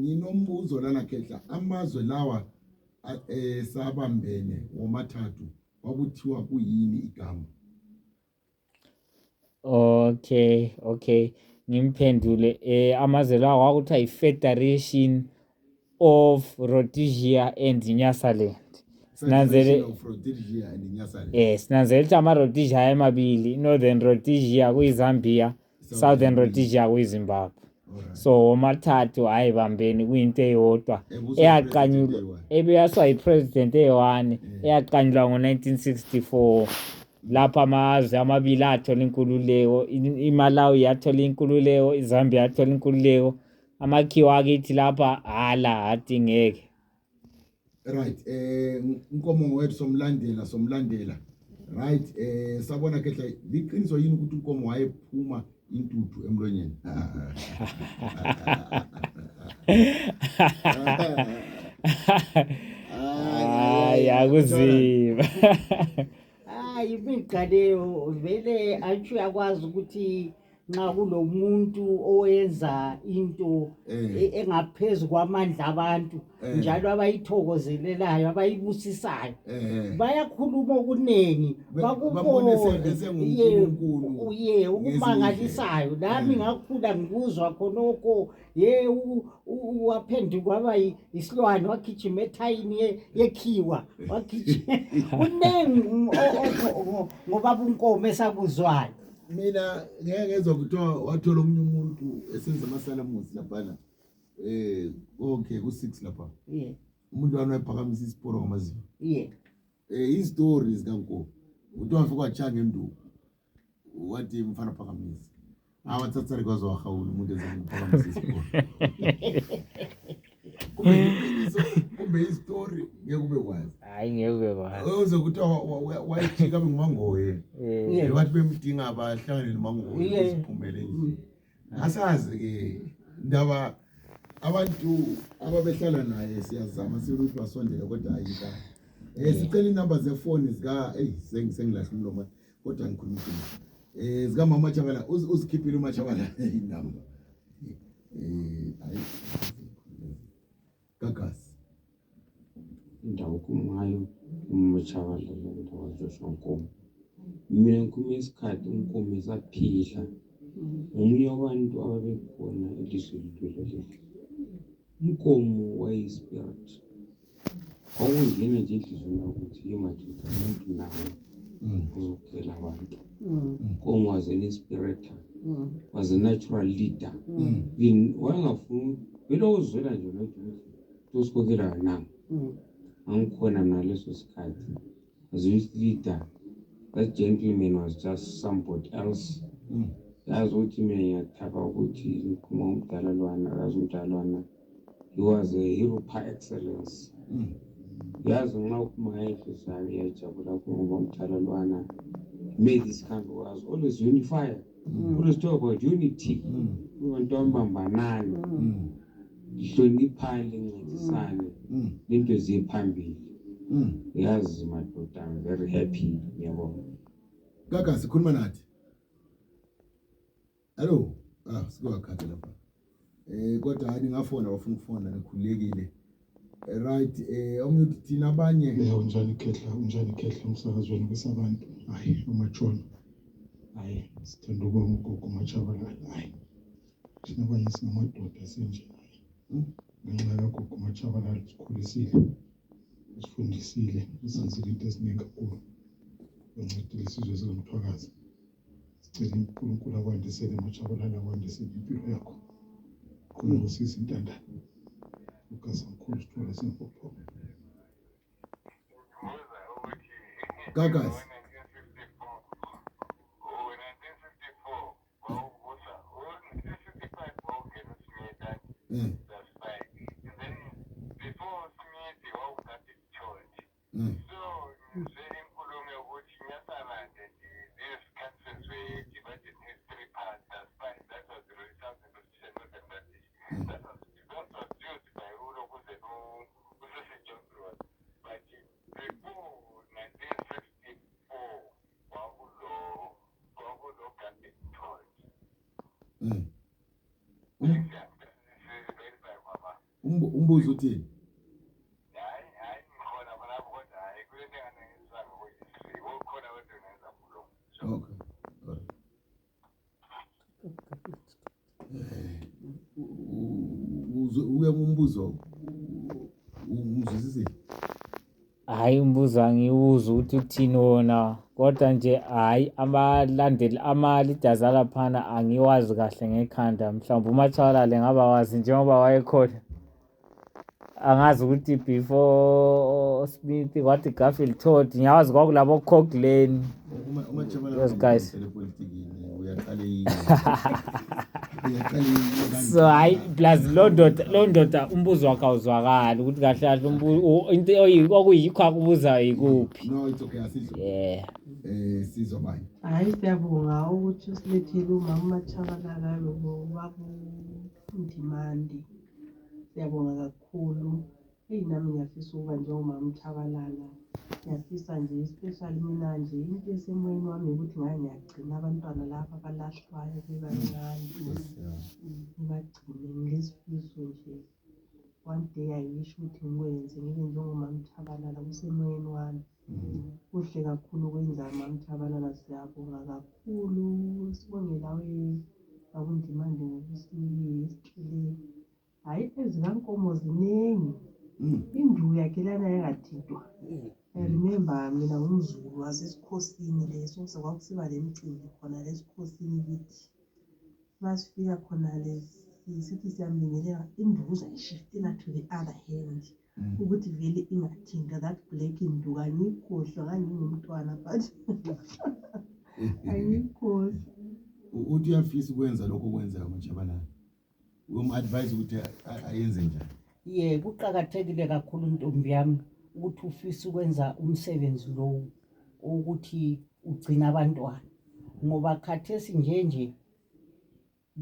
Nginombuzo lana Khehla, amazwe lawa sabambene womathathu wakuthiwa kuyini igama? Okay, ngimphendule. Amazwe lawa kwakuthiwa i-Federation of Rhodesia and Nyasaland. Federation of Rhodesia and Nyasaland. Sinanzela ukuthi ama-Rhodesia ayamabili, Northern Rhodesia kuyiZambia, Southern Rhodesia kuyiZimbabwe. So womathathu ayibambeni kuyinto eyodwa eyaqanyulwa ebeyaswa yipresident eyi-1 eyaqanyulwa ngo-1964 lapha amazwe amabili athola inkululeko. iMalawi yathola inkululeko, iZambia yathola inkululeko. Amakhiwa akithi lapha hathi ngeke. Right, inkomo wethu somlandela. Right, sabona Khehla liqiniso yini ukuthi inkomo wayephuma intuthu emlonyeni? Yakuzima. Imigqa leyo vele atsho yakwazi ukuthi nxa kulomuntu owenza into engaphezulu kwamandla abantu njalo abayithokozelelayo abayibusisayo bayakhuluma okuningi bakubone ukumangalisayo. Nami ngakhula ngikuzwa khonokho waphenduka waba isilwane wagijima ethayini yekhiwa wagijima kunengi ngoba bunkomo esakuzwayo. Mina ngeke ngezwe kuthiwa wathola omunye umuntu esenza amasalamusi laphana okay ku6 lapha umuntu wanayiphakamisa isiporo ngamaziyo istories kanko uthi wafika wachanga enduku wathi mfana phakamisa awathathari kwazo wahawula umuntu eziphakamisa isiporo kumbe istory ngeke ube kwazi. Hayi ngeke ube kwazi. Uze kuthiwa wayijika bengumangoye wathi bemdinga abahlangane nomangoye isiphumele nje. Asazi ke ndaba abantu ababehlala naye siyazama siruthi basondele kodwa ayika. Sicela inamba zefoni zika sengilahle umlomo kodwa ngikhuluma zika Mama Chabala uzikhiphile uMachabala inamba. Gagas indawo kumayo uMachabala lendawo Joshua Nkomo. Mina ngikhuluma isikhathi Nkomo esaphila omunye wabantu ababekhona elizweni leli. Nkomo wayespirit awungena nje endlini ukuthi yemajuda umuntu nawe uzokela abantu. Nkomo was an inspirator, was a natural leader. Wangafuna vele uzwela nje nokuthi usikokela nami angikhona naleso sikhathi as a youth leader. That gentleman was just somebody else. Yazi ukuthi mina ngiyathaba ukuthi ngikhuluma umdalelwana akazi umdalelwana. He was a hero par excellence. Yazi nxa ukhuluma inhliziyo iyajabula ngoba umdalelwana made this country was always unified. Always talk about unity. Abantu abambanani. Ihloniphane incedisane into eziphambili. Yazi madoda, I'm very happy ngiyabona. Kaka sikhuluma nathi. Hello. Sikwakhapha lapha. Kodwa hani ngafona wafuna ukufona ngikhulekile. Right, omuntu thina abanye unjani Khehla umsakazweni kwesabantu. Hayi uMachona. Hayi sithanda ukubonga ugogo Machabala. Hayi thina abanye singamadoda senje. Ngenxa kagogo Machabala sikhulisile. Sifundisile isizwe into esiningi kakhulu. Uncedile isizwe sikaMthwakazi. Sicela uNkulunkulu akwandisele Machabala akwandisele impilo yakho. Khona usisi intandane. Ukasakhulu sithola sempopho. Gagas Umbuzo uthini? Okay. Uye umbuzo umzwisise? Hayi umbuzo angiwuza ukuthi uthini wona, kodwa nje hayi abalandeli ama-leaders alaphana angiwazi kahle ngekhanda. Mhlawumbe uMatshabalala ngaba wazi njengoba wayekhona. Angazi ukuthi before Smith kwathi Garfield Todd, ngiyawazi kwakulabo Coughlin. Those guys. So hayi plus lo ndoda umbuzo wakhe awuzwakali ukuthi kahle kahle into okuyikho akubuza yikuphi. No, it's okay, asizwe. Yeah. Sizobani. Hayi siyabonga ukuthi usilethele umama uMatshabalala lo Ndimandi. Siyabonga kakhulu. Nami ngiyafisa ukuba njengomama uMatshabalala. Ngiyafisa nje especially mina nje into esemoyeni wami ukuthi ngaye ngiyagcina abantwana laba abalahlwayo bebancane. Ngibagcine ngilesifiso nje. One day I wish ukuthi ngikwenze ngibe njengomama uMatshabalala kusemoyeni wami. Kuhle kakhulu ukwenza mama uMatshabalala, siyabonga kakhulu. Sibonge lawe bakuNdimandi ngokusicele. Hayi ezikankomo ziningi. Induku yakhe lana yangathintwa. I remember mina ngumZulu wasesikhosini leso sekwakusiba lemicimbi khona lesikhosini kithi. Masifika khona sithi siyambingelela induku zayishiftela to the other hand. Ukuthi vele ingathinta that black induku angikhohlwa ngangingumntwana but angikhohlwa. Uthi uyafisa ukwenza lokho kwenzeka uMatshabalala. Advise ukuthi ayenze njani? Kuqakathekile kakhulu ntombi yami ukuthi ufisa ukwenza umsebenzi lo ukuthi ugcina abantwana, ngoba khathesi nje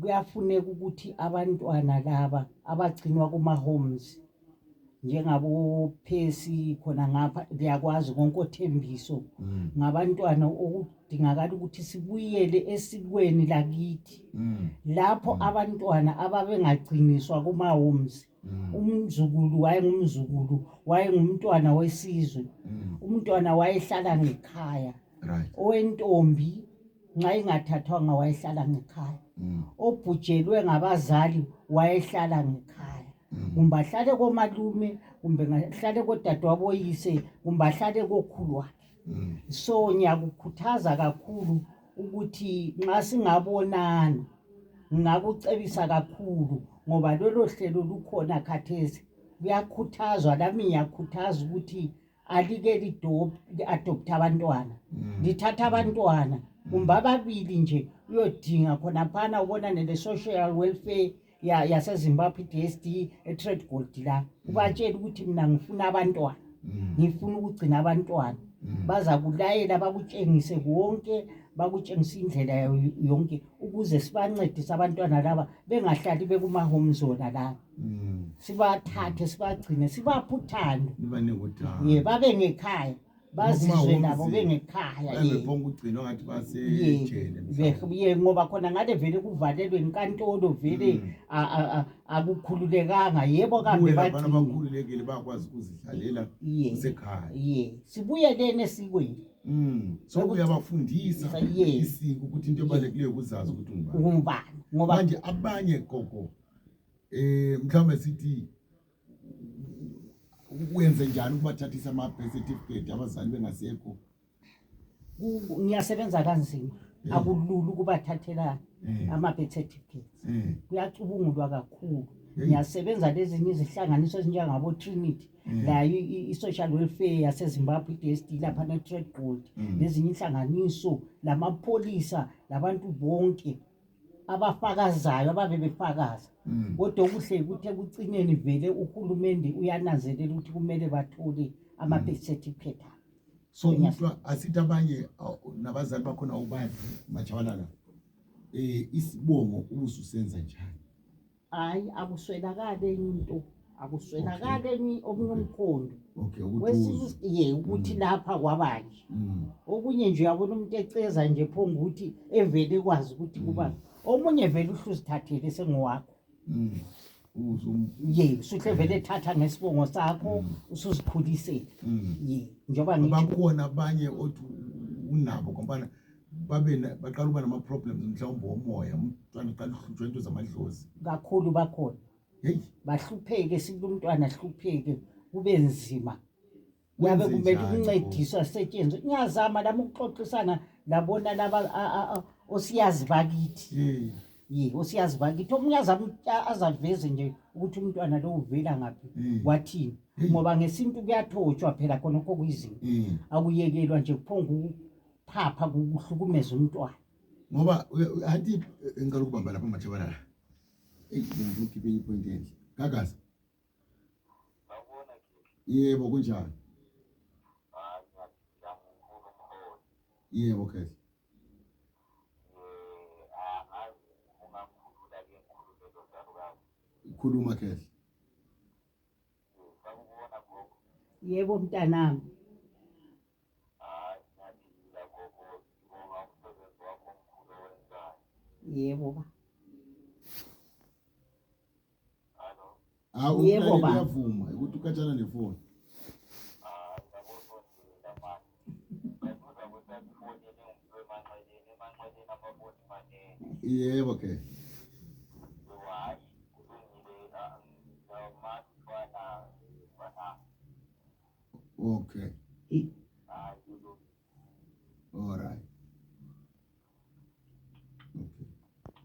kuyafuneka ukuthi abantwana laba abagcinwa kuma-homes njengabo Phesi khona ngapha liyakwazi konke oThembiso ngabantwana okudingakala ukuthi sibuyele esikweni lakithi lapho abantwana ababengagciniswa kuma-homes. Umzukulu wayengumzukulu, wayengumntwana wesizwe, umntwana wayehlala ngekhaya, owentombi nxa ingathathwanga wayehlala ngekhaya, obhujelwe ngabazali wayehlala ngekhaya, kumbe ahlale komalume, kumbe ahlale kodadewabo-yise, kumbe ahlale kokhulu wakhe. So ngiyakukhuthaza kakhulu ukuthi nxa singabonana ngakucebisa kakhulu ngoba lolo hlelo lukhona khathesi. Kuyakhuthazwa, nami ngiyakhuthaza ukuthi alike li-adopte abantwana, lithatha abantwana kumbe ababili nje uyodinga khonaphana ubonane le-social welfare yaseZimbabwe DSD eTrade Gold la, ubatshela ukuthi mina ngifuna abantwana, ngifuna ukugcina abantwana. Baza kulayela bakutshengise konke, bakutshengisa indlela yonke ukuze sibancedise abantwana laba bengahlali bekuma-homes wona laba. Sibathathe sibagcine sibaphe uthando, babe ngekhaya, bazizwe nabo bengekhaya. Ngoba khona ngale vele kuvalelwe inkantolo vele akukhululekanga. Yebo kambe bakhululekile bakwazi ukuzihlalela esekhaya. Sibuyeleni esikweni. So uyabafundisa isiko ukuthi into ebalulekileyo kuzazi ukuthi ungubani. Ngoba manje abanye gogo mhlawumbe sithi wenze njani ukubathathisa ama-birth certificate abazali bengasekho? Ngiyasebenza kanzima, akulula ukubathathela ama-birth certificates. Kuyacubungulwa kakhulu. Ngiyasebenza lezinye izihlanganiso ezinjengabo Trinity la i-social welfare yaseZimbabwe DSD lapha ne-Trade Gold, lezinye inhlanganiso, lamapholisa, labantu bonke abafakazayo ababe befakaza. Kodwa okuhle ukuthi ekucineni vele uhulumende uyananzelela ukuthi kumele bathole ama-birth certificate. So asithi abanye nabazali bakhona ubazi Matshabalala isibongo ususenza njani? Hayi akuswelakale into, akuswelakale omunye umkhondo. Ukuthi lapha kwabanje okunye nje uyabona umuntu eceza nje phonga ukuthi evele kwazi ukuthi kuba omunye vele uhluzithathele sengowakho. ye usuhle vele ethatha ngesibongo sakho usuzikhulisela ye njengoba ngithi bakhona abanye othi unabo ngoba baqala uba nama-problems mhlawumbe womoya umntwana qala uhlutshwa into zamadlozi kakhulu bakhona heyi bahlupheke sikulo umntwana ahlupheke kube nzima yabe kumele ukuncediswa asetshenzwe ngiyazama lami ukuxoxisana labona laba osiyazi bakithi ye osiyazi bakithi omunye azaveze nje ukuthi umntwana lo uvela ngaphi wathini ngoba ngesintu kuyathotshwa phela khonokho kuyizinto akuyekelwa nje kuphonga ukuphapha kuhlukumeza umntwana ngoba athi engicela ukubamba lapha machabalala ngifuna ukhiphe ipoint enhle gagaza yebo kunjani yebo okay khuluma Khehla yebo mntanami yebo ba yebo ba uyavuma ukuthi ukatshana nefoni yebo ke okay all right